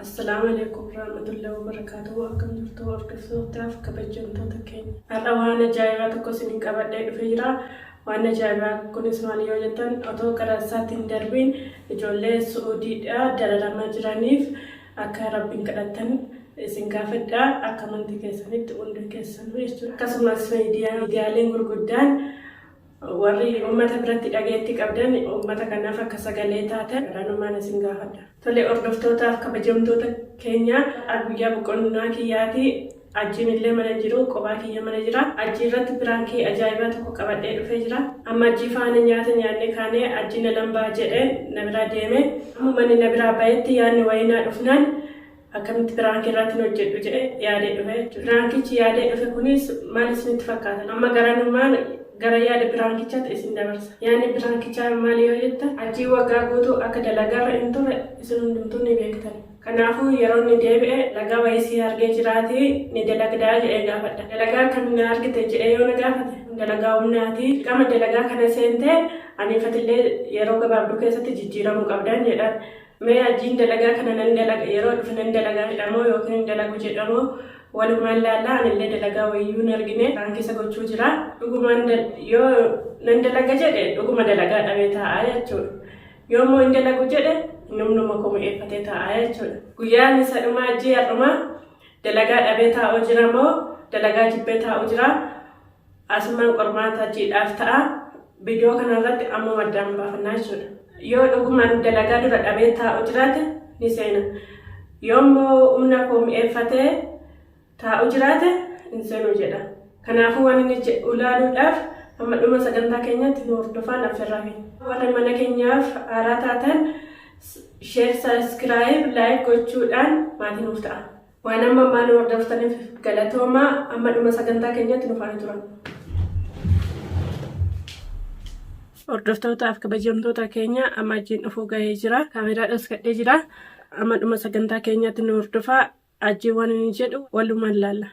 Assalaamu alaikum warahmatullahi wabarakatuh. Akkam jirtu hordoftootaaf kabajamtoota keenya. Har'a waan ajaa'ibaa tokko isiniin qabadhee dhufee jira. Waan ajaa'ibaa kunis maal yoo jettan otoo gara isaatti hin darbiin ijoollee Su'uudiidha dararamaa jiraniif akka Rabbiin kadhattan isin gaafadha akka amantii keessanitti hundi keessanuu jechuudha. Akkasumas miidiyaaleen gurguddaan Warri uummata biratti dhageetti qabdan uummata kanaaf akka sagalee taatan garanumaan isin gaafadha. Tole hordoftootaaf kabajamtoota keenya guyyaa boqonnaa kiyyaati. Ajjiin illee mana jiru qophaa kiyya mana jira. Ajjii irratti piraankii ajaa'ibaa tokko qabadhee dhufee jira. Amma ajjii faana nyaata nyaannee kaanee ajjii na lambaa jedhee na biraa deeme. Amma manni na biraa bahetti yaadni wayii naa dhufnaan Akkamitti piraankii irratti hin hojjedhu jedhe yaadee dhufe jechuudha. Piraankichi yaadee dhufe kunis maal isinitti fakkaata? Amma garanumaan gara yaada piraankichaatti isin dabarsa. Yaadni piraankichaa maal yoo jettan ajjii waggaa guutuu akka dalagaarra hin turre isin hundumtuu ni beektan. Kanaafuu yeroo inni deebi'e dalagaa wayii si argee jiraatii ni dalagdaa jedhee gaafadha. Dalagaa akkam na argite jedhee yoo na gaafate dalagaa humnaati. Dirqama dalagaa kana seentee aniifatillee yeroo gabaabduu keessatti jijjiiramuu qabdan jedhaan. Mee Hajjiin dalagaa kana nan dalaga yeroo dhufe nan dalagaa jedhamoo yookiin hin dalagu jedhamoo walumaan laallaa anillee dalagaa wayiyyuu hin argine kaan keessa gochuu jira dhugumaan yoo nan dalaga jedhe dhuguma dalagaa dhabee taa'aa jechuudha yoo immoo hin dalagu jedhe humnuma koo mi'eeffatee taa'aa jechuudha guyyaan isa dhumaa Hajjii har'umaa dalagaa dhabee taa'uu jira moo dalagaa jibbee taa'uu jira Asumaan qormaata jiidhaaf ta'a. Viidiyoo kana irratti ammuma addaan baafannaa jechuudha. Yoo dhugumaan dalagaa dura dhabee taa'u jiraate ni seena. Yoo immoo humna koo mi'eeffatee taa'u jiraate hin seenu jedha. Kanaafuu waan inni jedhu ilaaluudhaaf amma dhuma sagantaa keenyaatti nu hordofaan affeerraa keenya. Warri mana keenyaaf haaraa taatan share, subscribe, like gochuudhaan maatii nuuf ta'a. Waan amma ammaa nu hordoftaniif galatoomaa amma dhuma sagantaa keenyaatti nu faana turan. Hordoftootaaf kabajamtoota keenya amma ajjiin dhufuu gahee jira. Kaameeraa dhoskadhee jira. Amma dhuma sagantaa keenyaatti nu hordofaa. Ajjiin waan inni jedhu walumaan laalla.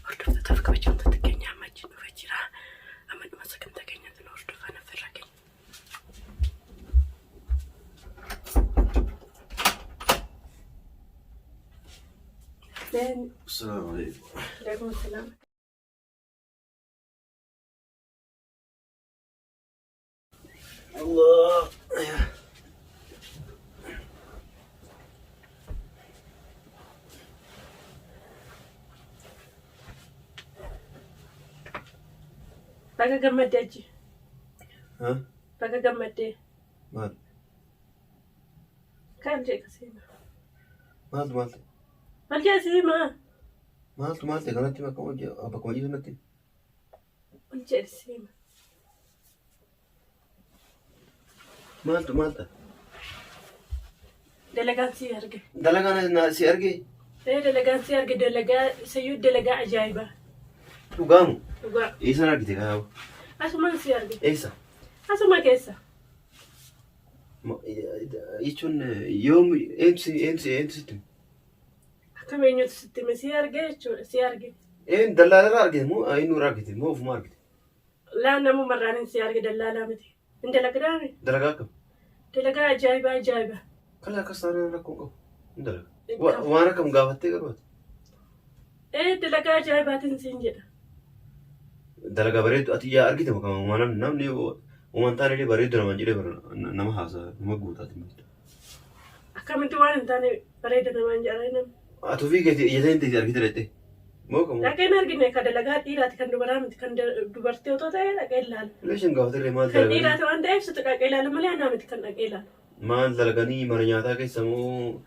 Hordoftoota fi kabajamtoota keenya amma achiin dhufee jira. Amma dhuma sagantaa keenyaatti nu hordofaa naffirraa keenya. Assalamu alaikum. Alaikum assalam. Allah. Baga gammaddee achi. Ha? Baga gammaddee. Maal? Kan jedhe siima. Maaltu maaltu? Maal jedhe siima? Maaltu maaltu kanatti bakka hojii bakka hojii sanatti? Maal jedhe siima? Maaltu maal ta'a? Dalagaan si arge. Dalagaan na si arge Ee dalagaan si arge dalagaa isayyuu dalagaa ajaa'ibaa. dhugaamu. Dhugaa. Eessaan argite kanaaf? Asumaan si arge. Eessa? Asuma keessa. Jechuun yoom eenyu si eenyu eenyu sitti hime? Akkam eenyutu sitti hime si arge jechuudha si arge. Een dallaalarraa argite moo eenyurraa argite moo ofuma argite? Laa namumarraan hin si arge dallaalaa miti. Hin dalagdaami. Dalagaa akkam? Dalagaa ajaa'ibaa ajaa'iba. Kala akkas taanaan rakkoo hin qabu. Hin dalaga. Waan akkam gaafattee garuu ati? Ee dalagaa ajaa'ibaatiin siin jedha. Dalagaa bareeddu ati yaa argite moo kama uumaan namni uumaan taane illee bareeddu namaan jedhee bara nama haasa nama guutaati. Akkamitti waan hin taane bareeda namaan jedhanii namni. Ati ofii keetii ija teetiin argite dhaqxee. Moo kamu? Dhaqee hin argine ka dalagaa dhiiraati kan dubaraa miti kan dubartii otoo ta'e dhaqee ilaala. Isin gaafatirree maal Kan dalaganii? dhiiraati waan ta'eef situ dhaqee ilaala malee anaa miti kan dhaqee ilaalu. Maal dalaganii mana nyaataa keessa moo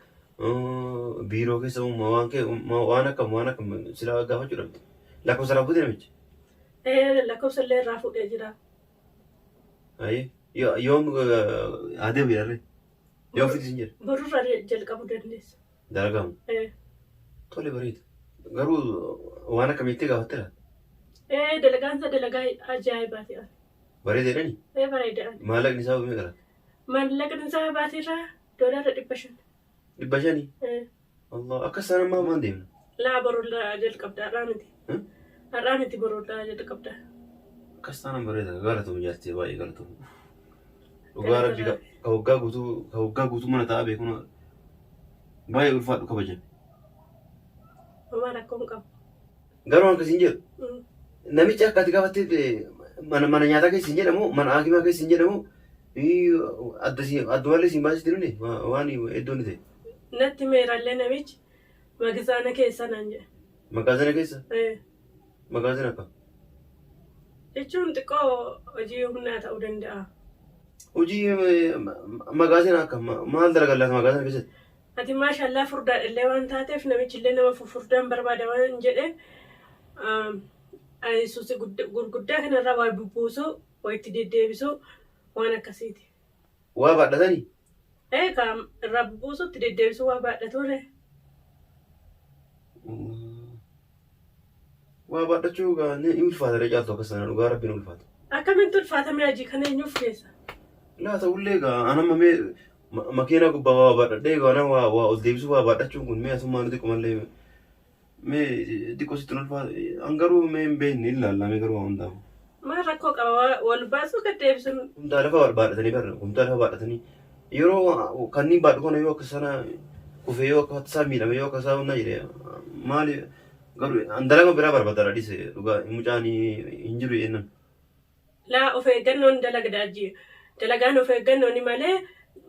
biiroo keessa moo waan kee waan akkam waan akkam silaa gaafachuu dhabde. Lakkoofsa irraa fuute namichi. Ee lakkoofsa illee irraa fuudhee jira. Ayi yoom adeemu jedharree? Yoo ofiitti sin jedhe. Borurraa jalqabuu dandeessa. Dalagamu. Ee. Tole bareeda. Garuu waan akkamiitti gaafatte laata? Ee dalagaan isaa dalagaa ajaa'ibaati. Bareeda jedhani? Ee bareeda. Maallaqni isaa meeqa laata? Maallaqni isaa baatiirraa doolaara 500. 500? Ee. Allah akka isaan ammaa maan deemna? Laa borullee jalqabda har'aa miti. Har'aa miti borullee jalqabda. Akkas taanaan bareeda galatoom jaartee baay'ee galatoom. Dhugaa rabbi ka waggaa guutuu ka waggaa guutuu mana taa'aa beekuna baay'ee ulfaadhu kabajan. Homaa rakkoo hin qabu. Garuu akkas hin jedhu. Namichi akka ati gaafatte mana nyaataa keessa hin jedhamu mana hakimaa keessa hin jedhamu addumallee siin baasisti nuni waan iddoon ta'e. Natti meerallee namichi magazaana keessa naan jedhe. Magaazina keessa? Magaazina akkam? Jechuun xiqqoo hojii humnaa ta'uu danda'a. Hojii magaazina akkam maal dalagan laata magaazina keessatti? Ati maashallaa furdaadha illee waan taateef namichi illee nama fufurdaan barbaada waan jedheef suusi gurguddaa kanarraa waa bubbuusuu, waa itti deddeebisuu waan akkasiiti. Waa baadhatanii? Ee kaa irraa bubbuusuu itti deddeebisuu waa baadhatuure. Waa baadhachuu gaa ni ulfaata ree caaltu akkas sana dhugaa rabbiin ulfaata. Akkamitti ulfaata mee hojii kana eenyuuf keessa? Laa ta'ullee gaa anamma mee makiinaa gubbaa waa baadhadhee gaa nama waa ol deebisuu waa baadhachuun kun mee asummaa nuti qomallee mee xiqqoo sitti ulfaata an garuu mee hin beekne hin laallaa mee garuu waa hundaafu. Maal rakkoo qaba wal baasuu gad deebisuun? Kumtaa lafa baadhatanii barra kumtaa lafa baadhatanii yeroo kanneen baadhu kana yoo akka sana kufee yoo akka tasaa miidhame yoo akka isaa hunda jedhe maali garuu an dalagaa biraa barbaada dhise dhugaa mucaan hin jiru jennaan. Laa of eeggannoon dalagda hojii. Dalagaan of eeggannooni malee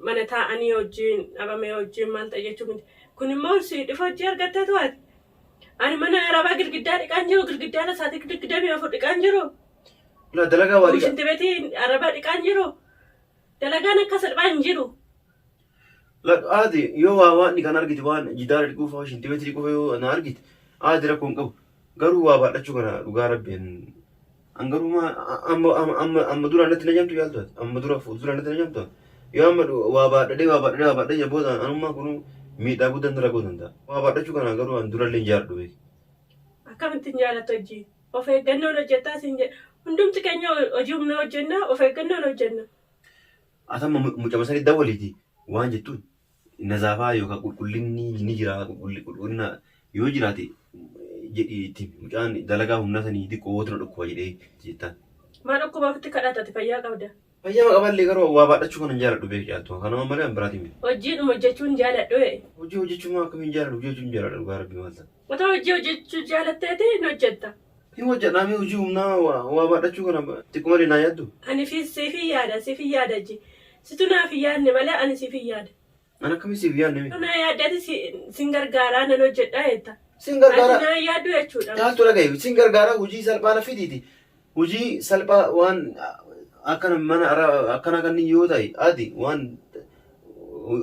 mana taa'anii hojiin dhabamee hojiin maal ta'e jechuu miti. Kun immoo si dhufa hojii argattee to'ate. Ani mana arabaa girgiddaa dhiqaan jiru girgiddaa irra sa'aatii 24 dhiqaan jiru. Laa dalagaa waa dhiqa. Shinti beetii arabaa dhiqaan jiru. Dalagaan akka salphaa hin jiru. Ati yoo waa waan dhiqan argite waan jidaara dhiquu fa'aa shinti beetii dhiquu fa'aa yoo na argite ati rakkoo hin qabu. Garuu waa baadhachuu kana dhugaa rabbiin an garuu amma amma amma dura natti na jamtu yaaltu ati amma dura fuuldura natti na jamtu yoo amma waa baadhadhee waa baadhadhee waa baadhadhee booda anummaa kunuu miidhaa guddaan dura ga'uu danda'a. Waa baadhachuu kana garuu an durallee hin jaalladhu beeki. Akkamittiin jaallattu hojii? Of eeggannoon hojjettaa siin jedha. Hundumti keenya hojii humnaa hojjenna, of eeggannoon hojjenna. Ati amma mucama sanii dawwaliiti waan jettuun nazaafaa yookaan qulqullinni ni jira qulqullina yoo jiraate jedhi itti mucaan dalagaa humnaa sanii xiqqoo wootu na dhukkuba jedhee jettaan. Maal dhukkuba ofitti kadhata ati fayyaa qabda. Fayyaa qaballee garuu waa baadhachuu kana hin jaaladhu beeki caaltu kanuma malee an biraatiin miti. Hojiidhuma hojjechuun jaaladhu ee. Hojii hojjechuu maa akkamiin jaaladhu hojii hojjechuu hin jaaladhu dhugaa rabbii maal ta'a. Otoo hojii hojjechuu jaalatteeti hin hojjetta. Hin hojjedhaa mee hojii humnaa waa baadhachuu kana xiqquma illee naa yaaddu. Ani fi siif hin yaada siif hin yaada ji. Situ naaf hin yaadne malee ani siif hin yaada. An akkamiin siif yaadne mee. Naa yaaddeeti sin gargaaraa nan hojjedhaa jetta. Sin gargaaraa. Ati naa yaaddu jechuudha. Caaltu dhaga'i sin gargaaraa hojii salphaa na fidiiti. Hojii salphaa waan akkana mana akkana kanneen yoo ta'e ati waan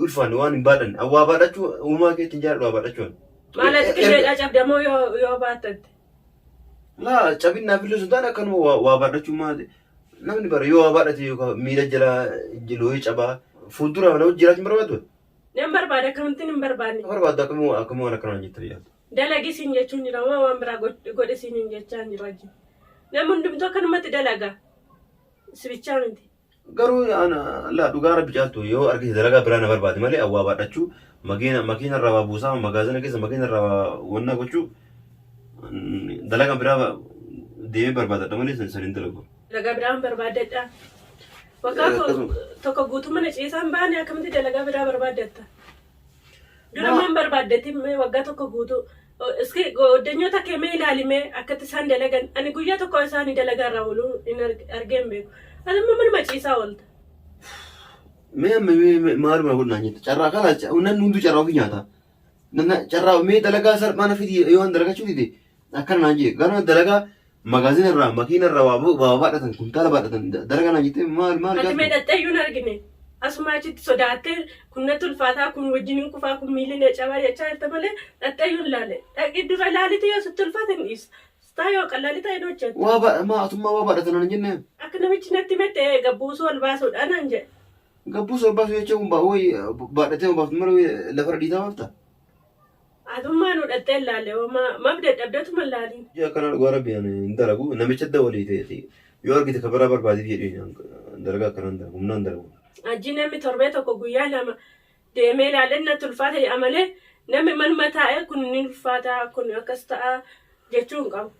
ulfaanne waan hin baadhanne waa baadhachuu uumaa keetti hin jaalladhu waa baadhachuu. Maal ati qilleedhaa cabdamoo yoo baattatte. Laa cabinnaaf illee sun taane akkanuma waa baadhachuu maali namni bara yoo waa baadhate yookaan miila jala looyee cabaa fuuldura nama jiraachuu hin barbaaddu. Nan barbaada akkamittiin hin barbaanne. Barbaaddu akkamii akkamii waan akkanaa jettan yaaddu. Dalagi siin jechuun jira moo waan biraa godhe siin hin jechaa hin jiru hajji. Namni hundumtuu akkanumatti dalaga. Sibichaa miti. Garuu ana laa dhugaa rabbi caaltu yoo argite dalagaa biraa na barbaade malee awwaa baadhachuu makiina makiina irraa waa buusaa magaazina keessa makiina irraa waa wannaa gochuu dalagaa biraa deemee barbaadadha malee san hin dalagu. Dalagaa biraan barbaadadha. Waggaa tokko guutuu mana ciisaan baane akkamitti dalagaa biraa barbaadatta? Dura maan barbaaddati mee waggaa tokko guutuu? Iski goddanyoota kee mee ilaali mee akkatti isaan dalagan. Ani guyyaa tokko isaanii dalagaa irraa ooluu hin argee hin beeku. Ati immoo manuma ciisaa oolta. Mee amma mee maaluma godhu naan jette carraa kana namni hunduu carraa ofii nyaata. Carraa mee dalagaa salphaa na fidi yoo an dalagachuu dide akkana naan jee garuu dalagaa magaazina irraa makiina irraa waa baadhatan kuntaala baadhatan dalagaa naan jettee maal maal Ati mee dhaxxee iyyuu hin argine. Asuma achitti sodaattee kun natti ulfaataa kun wajjin hin kufaa kun miilli na cabaa jechaa jirta malee dhaxxee iyyuu hin laalle. Dhaqi dura ilaaliti yoo sitti ulfaate hin dhiisa. Sitaa yoo qallaali ta'e hin hojjettu. Waa baadha maa atummaa waa baadhatan naan jenne. Akka namichi natti himette gabbuusuu ol baasuudha naan jedhe. Gabbuusuu ol baasuu jechuun baadhatee baaftu malee lafarra dhiitaa baafta. Atummaa nu dhaxxee hin laalle homaa maaf dadhabdatuma hin laaliin. Hojii akkanaa dhugaa rabbi ani hin dalagu namicha dawalii ta'eeti yoo argite ka biraa barbaadiif jedhee dalagaa akkanaa hin dalagu humnaan dalagu. Hajji namni torbee tokko guyyaa lama deemee ilaalee natti ulfaata jedha malee Namni manuma taa'ee kun ni ulfaata, kun akkas ta'a jechuu hin qabu.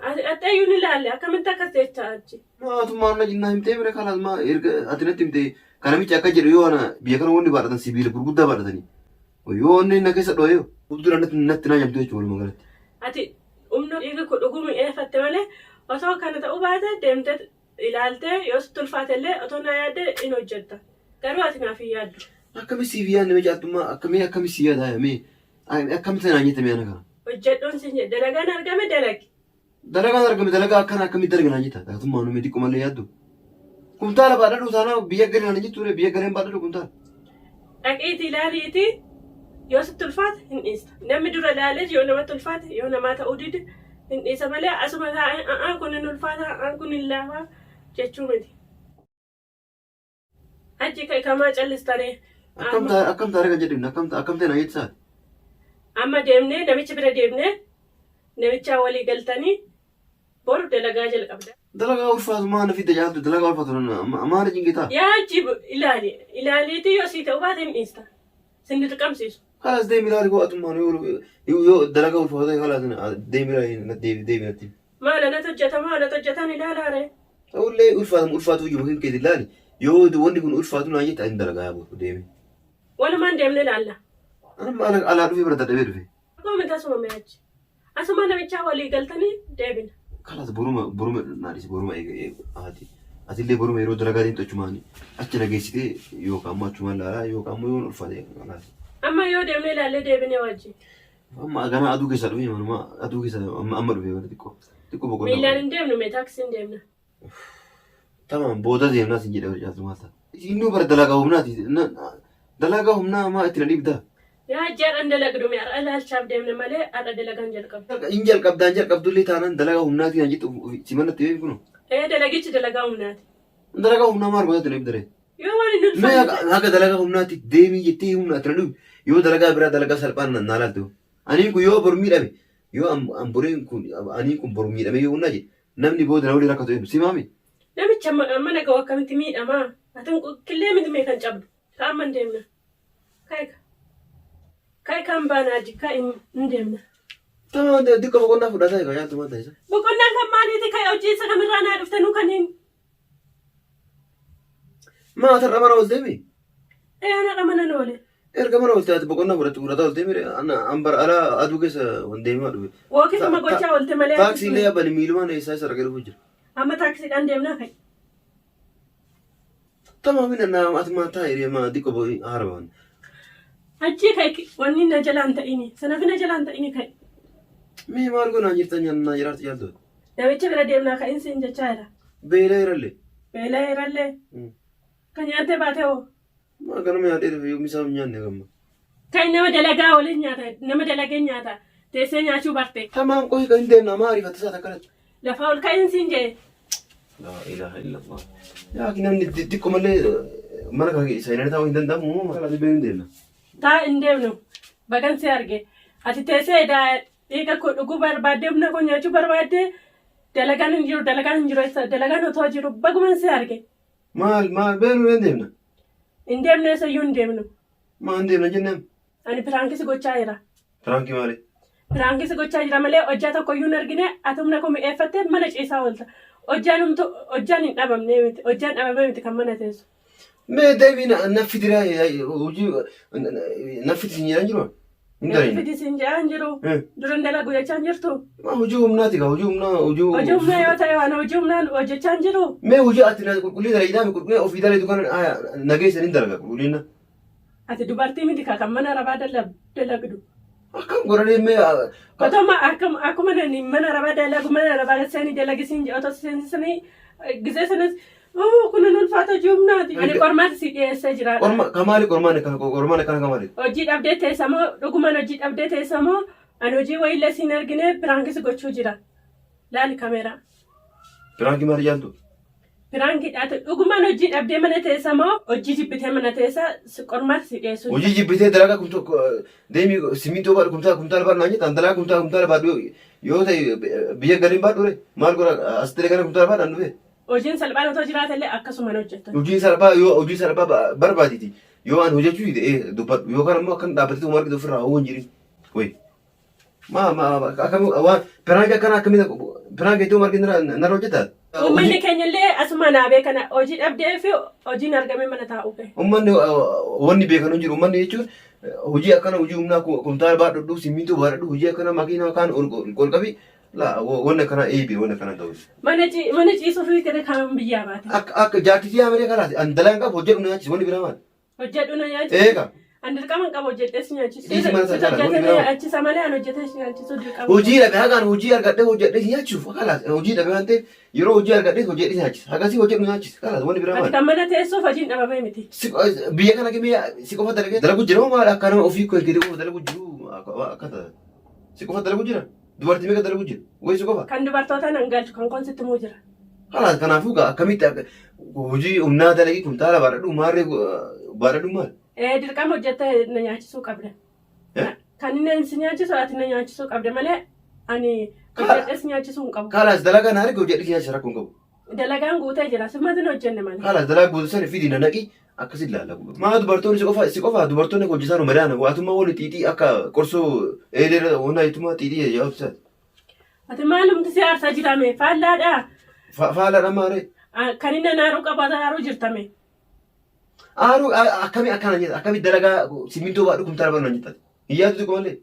Ati dhaxxeeyyuu ni ilaalle akkamitti akkas jecha achi. Maatummaan na jinnaa himtee bira kalaas maa erga ati natti himtee kana michi akka jedhu yoo ana biyya kana wanni baadhatan sibiila gurguddaa baadhatanii yoo onneen na keessa dho'ee fuuldura natti natti naa jamtu jechuudha walumaa galatti. Ati humna dhiiga koo dhuguu mi'eeffatte malee osoo kana ta'uu baate deemtee ilaaltee yoo sitti ulfaate illee otoo naa yaaddee in hojjetta. Garuu ati naaf hin yaaddu. Akkami siif yaadne mee caaltummaa akkamii akkami si yaada mee akkamitti naan jette mee ana kana. Hojjedhuun siin jedhe dalagaan argame dalagi. Dalagaan argame dalagaa akkana akkamitti dalaga naan jetta caaltummaa nu mee xiqqoo malee yaaddu. Kumtaala baadhadhu taanaa biyya galee naan jettu biyya galeen baadhadhu kumtaala. Dhaqiitii ilaaliitii yoo sitti ulfaate hin dhiista. Namni dura ilaalee yoo namatti ulfaate yoo namaa ta'uu dide hin dhiisa malee asuma taa'ee a'aa kun hin ulfaata a'aa kun hin laafaa jechuu miti. Achi ka'i kamaa callistaree. Akkam ta'a akkam ta'a kan jedhu akkam ta'a akkam ta'e naan jettu saati. Amma deemnee namicha bira deemnee namichaa walii galtanii boru dalagaa jalqabda. Dalagaa ulfaatu maa na fidda caaltu dalagaa ulfaatu maa na cinqitaa. Yaa hajji ilaali ilaaliitii yoo sii ta'uu baate hin dhiista. Sin dirqamsiisu. Kalaas deemi ilaali koo atummaan yoo yoo dalagaa ulfaatu ta'e kalaas deemi ilaali deemi deemi natti. Maal anatu hojjeta moo anatu hojjetaan ilaalaa ree? Ta'ullee ulfaatu ulfaatu ijuma kan keeti ilaali yoo wanni kun ulfaatu naan jette ani dalagaa yaa boru deemi. Walumaan deemne ilaalla. Anamma alaa dhufee bira dadhabee dhufe. Akkuma miti asuma mee achi. Asuma namichaa walii galtanii deebina. Kalaas boruma boruma naa dhisi boruma eega eega haati. Atillee boruma yeroo dalagaa deemtu achumaan achi na geessitee yookaan ammoo achumaan laalaa yookaan ammoo yoon ulfaate kalaas. Amma yoo deemnee ilaallee deebinee wajjin. Amma ganaa aduu keessaa dhufee manuma aduu keessa amma amma dhufee bara xiqqoo xiqqoo boqonnaa. Miilaan hin deemnu mee taaksiin deemna. Tamam booda deemnaa sin jedhe caaltu maal ta'a. Innuu bara dalagaa humnaati. Dalagaa humnaa maa itti na dhiibdaa? Yaa jaadhan dalagdu mee har'a ilaalchaaf deemne malee har'a dalagaan jalqabdu. In jalqabdaan jalqabdullee taanaan dalagaa humnaatii naan jettu si manatti beeku kunoo. Ee dalagichi dalagaa humnaati. Dalagaa humnaa maal godhatti na dhiibdaree? Yoo waan hin Mee ulfaanne haga haga dalagaa humnaatti deemii jettee humna ati na dhiibu yoo dalagaa biraa dalagaa salphaan naa laaltu. Aniin kun yoo bor miidhame yoo an boriin kun aniin kun bor miidhame yoo humnaa jedhe namni booda na waliin rakkatu eenyu si maami? Namicha amma amma naga'u akkamitti miidhamaa? Ati killee miti mee kan cabdu. Ka amma hin deemna. Ka'i ka. Ka'i kan baanaa ji ka'i hin deemna. Tamam xiqqoo boqonnaa fudhataa egaa nyaattu maal taasisa? Boqonnaan kan maaliiti ka'i hojii isa kamirraa naa dhufte nuu kan hin. Maa tarra mana ooltee mi? Ee ana mana oole. Erga mana ooltee ati boqonnaa fudhattu fudhataa ooltee mi? An bara alaa aduu keessa deemaa dhufe. Wookifuma gochaa oolte malee. Taaksii illee yaabani miilumaan eessaa isa dhaqee dhufu jira. Amma taaksiidhaan deemnaa ka'i. Tamaam inni naa ati maa taa'e deemaa xiqqoo bo'ii haara ba'an. Achii ka'i wanni na jalaan ta'ini. Sanafi na jalaan ta'ini ka'i. Mee maal goonaan jirtan nyaannaa jiraarti jaaltu. Namicha bira deemnaa ka'in siin jechaa jira. Beela irallee. Beela irallee. Kan nyaattee baate hoo? Maa ganama nyaadhee dhufe yoo misaa hin nyaanne gamma. Kan nama dalagaa waliin nyaata nama dalagee nyaata teessee nyaachuu barte. Tamaam qohi kan hin deemna maa ariifata isaa takkanatti. Lafaa ol ka'iin siin jedhe. Laa ilaaha illallah. Yaa akhi namni xiqqoo malee mana kana keessa hin taa'uu hin danda'amu. Kana dhibbee hin deemna. Taa hin deemnu. Bagan si arge. Ati teessee edaa dhiiga koo dhuguu barbaadde humna koo nyaachuu barbaadde dalagaan hin jiru dalagaan hin jiru eessa dalagaan otoo jiru baguman si arge. Maal maal beeluu hin deemna. Hin deemnu eessayyuu hin deemnu. Maal hin deemna jennaan. Ani piraankisi gochaa jira. Piraankii maali? Piraankisi gochaa jira malee hojjaa tokko iyyuu hin argine ati humna koo mi'eeffattee mana ciisaa oolta. Hojjaan humtu hojjaan hin dhabamne miti hojjaan dhabamee miti kan mana teessu. Mee deebii na fidira hojii na fidi sin jedhan jiru. Hin Na darine. fidi sin jedhaa hin jiru. Dura hin dalagu jechaa hin jirtu. Maa hojii humnaati kaa hojii humnaa hojii. Hojii humnaa yoo ta'e waan hojii humnaan hojjechaa hin jiru. Mee hojii ati na qulqullina dalagidaa mi qulqullina ofii dalagdu kana nageessan hin dalaga qulqullina. Ati dubartii miti kaa kan mana arabaa dalagdu. Akkam godhanii mee Otoo ma akkuma nani mana arabaa dalagu mana arabaa seeni dalagisiin jedhe otoo seensisanii gisee sanas oo kun hin ulfaata hojii humnaati. Ani qormaata si dhiyeessee jira. Qorma kamaali qormaan akkana qormaan akkana kamaali. Hojii dhabdee teessamoo dhugumaan hojii dhabdee teessamoo ani hojii wayiillee siin argine piraankis gochuu jira. Laali kameeraa. Piraankii maali jaaltu? Piraankiidhaati dhugumaan hojii dhabdee mana teessa moo hojii jibbitee mana teessa qormaata si dhiyeessuu jira. Hojii jibbitee dalagaa kumta deemii simintoo baadhu kumtaa kumtaala baadhu naan jettaan dalagaa kumtaa kumtaala baadhu yoo ta'e biyya galiin baadhu re maal godha asitti dalagaa kumtaala baadhaan dhufe. Hojiin salphaan otoo jiraate illee akkasumaan hojjettan. Hojiin salphaa yoo hojii salphaa barbaaditi. Yoo an hojjechuu dide dubbadhu yookaan ammoo akkan dhaabbatee tuma argitu ofirraa hawwu hin jirin. Wayi. Maa maa akkam waan piraanki akkana akkamitti piraanki itti arginu narra hojjetaa? Uummanni keenya illee asuma naa beekana hojii dhabdee fi hojiin argame mana taa'uu gahe. Uummanni wanni beekan hin jiru. Uummanni jechuun hojii akkana hojii humnaa kumtaala baadhadhu, simmintoo baadhadhu, hojii akkana makiinaa kaan ol qabi. Laa wanni akkana eebi wanni akkana ta'u. Mana mana ciisuu fi gara kaan biyyaa baate. Akka akka jaartii yaa kalaas an dalaan qabu hojjedhu na nyaachisi wanni biraa maal? Hojjedhu na nyaachisu. Eega. An dirqama hin qabu hojjedhee si nyaachisu. Dhiisi mana Situ sana caalaa, hojjetee wanni biraa. nyaachisa malee an hojjetee si nyaachisuu dirqama. Hojii dhabe hagaan hojii argadhee hojjedhee si nyaachisuuf kalaas hojii dhabe waan ta'eef yeroo hojii argadhee hojjedhee si nyaachisa. Hagasii hojjedhu nyaachisa kalaas wanni biraa Ati maal? kan mana teessuuf hojiin dhabamee miti. Si biyya kana kimee si qofa dalagee dalagu jira moo maal akka nama ofii koo kee qofa dalagu jiru akka ta'a. Si qofa dalagu jira dubartii meeqa dalagu jira wayi si qofa. Kan dubartoota nan galchu kan koon sitti muu jira. Kalaas kanaafuu gaa akkamitti akka hojii humnaa dalagii kumtaala baadhadhu maarree baadhadhu maal? Ee dirqama hojjettee na nyaachisuu qabda. Eh? Kan inni si nyaachisu ati na nyaachisuu qabda malee ani hojjedhee si nyaachisuu hin qabu. Kalaas dalagaa na arge hojjedhee si nyaachisa rakkoo hin qabu. Dalagaan guutee jira sumatu hin hojjenne malee. Kalaas dalagaa guutuu sana fidi na naqi akkasit ilaalla. Maa dubartoonni si qofa dubartoonni akka hojjetaa madaana waatummaa wali xiixii akka qorsoo eelee wanaa jettumaa xiixii yaa'u isaati. Ati maalumti si aarsaa jirame faallaadhaa. Faalaadha maaree. Kan inni naaruu qabaata aaruu jirtame. Aaruu akkamii akkana jetta akkamii dalagaa simmintoo baadhu kumtaala baadhu naan jetta. Hin yaadu xiqqoo malee.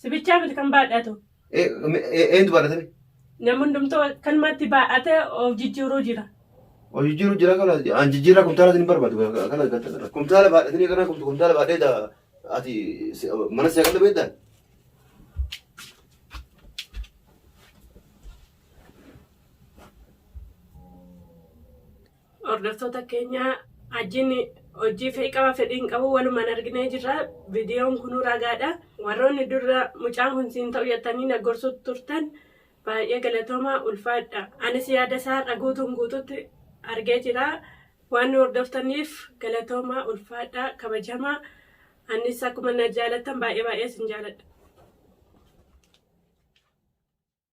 Sibichaa miti kan baadhatu. Eenyu baadhatame? Namni hundumtuu akkanumatti baadhatee of jijjiiruu jira. Of jijjiiruu jira kana an jijjiirraa kumtaala hin barbaadu kana galta. Kumtaala baadhatanii kana kumtaala baadhee ati mana seeqallu beektaa? Hordoftoota keenya Hajjiin hojii fedhii qaba fedhii hin qabu walumaan arginee jirra. Viidiyoon kunuu ragaadha. Warroonni dura mucaan kun siin ta'u jettanii na gorsuu turtan baay'ee galatoomaa ulfaadha. Anis yaada isaa har'a guutuun guututti argee jira. Waan nu hordoftaniif galatoomaa ulfaadha kabajamaa. Anis akkuma na jaalattan baay'ee baay'ee isin jaaladha.